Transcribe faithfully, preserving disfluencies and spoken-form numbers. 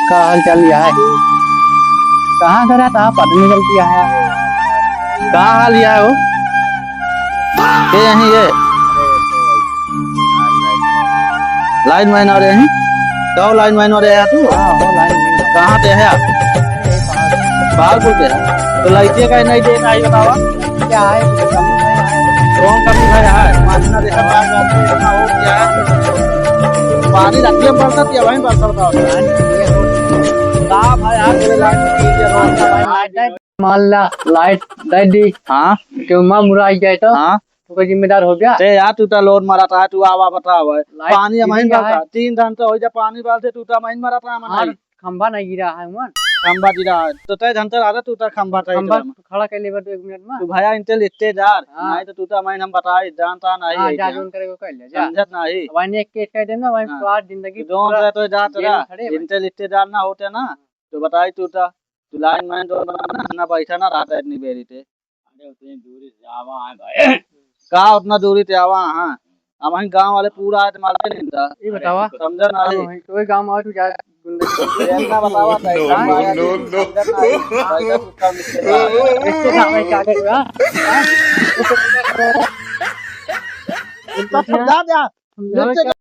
का हाल चाल या है? कहाँ घर है? कहाँ पता नहीं चलती है। का हाल या है हो? ये यहीं ये। लाइन मैन वाले हैं? कहो लाइन मैन वाले हैं तू? हाँ, हो लाइन मैन। कहाँ पे है आप? बाहर बोलते हैं। तो लाइटे का नहीं देना है, बतावा। क्या है? कुछ कमी है? कौन कमी है यार? पानी ना देखा, क्या करते हैं? इतना हो गया है। पानी रात में बरसत या वहीं बरसत का होता है? का भाई, यार, मेरे लाइट नहीं है, रोड का भाई, लाइट है। मान ला, लाइट दे दी। हाँ। कि माँ मुरा आई जाए तो? हाँ। तू का जिम्मेदार हो गया? ते यार, तू तो लोन मारा था, तू आवा बतावा। लाइट पानी हम ही गिरी है। बरता, तीन दिन तो हो जा, पानी बरते, तू तो हम ही मारा था, हम हाँ, नहीं। खंभा नहीं गिरा है, मन। खंभा गिरा है, तो तय धन तो रहा, तू तो खंभा तय खंभा तो। खड़ा कर लेबे तो एक मिनट में। तू भैया इनते लिखते जा, हाँ। नहीं तो तू तो मैं हम बताई, जानता नहीं हाँ, है जा क्या। जोन करे को कर ले, जा। समझत नहीं। वहीं एक केस कर देना, वहीं हाँ। तो आज जिंदगी तो जोन पूरा रहे तो जा जेल तेरा, में खड़े हैं। इनते लिखते जा ना होते ना, तो बताई तू तो, तू लाइन मैन जोन बना ना, ना बैठा ना रहा था इतनी बेरी ते। अरे उतनी दूरी से आवा है भाई। का उतना दूरी ते आवा, हाँ। हम ही गांव वाले पूरा आए तो मालूम नहीं था। ये बतावा। समझा ना हम रे। वही, तो वही गांव में आए तो जा गुंडे। ये ना बतावा था, no, गांव वाले no, no, समझा ना रे। भाई का कुत्ता मिलते था। इसके साथ में क्या करूँगा? इतना समझा जा। समझा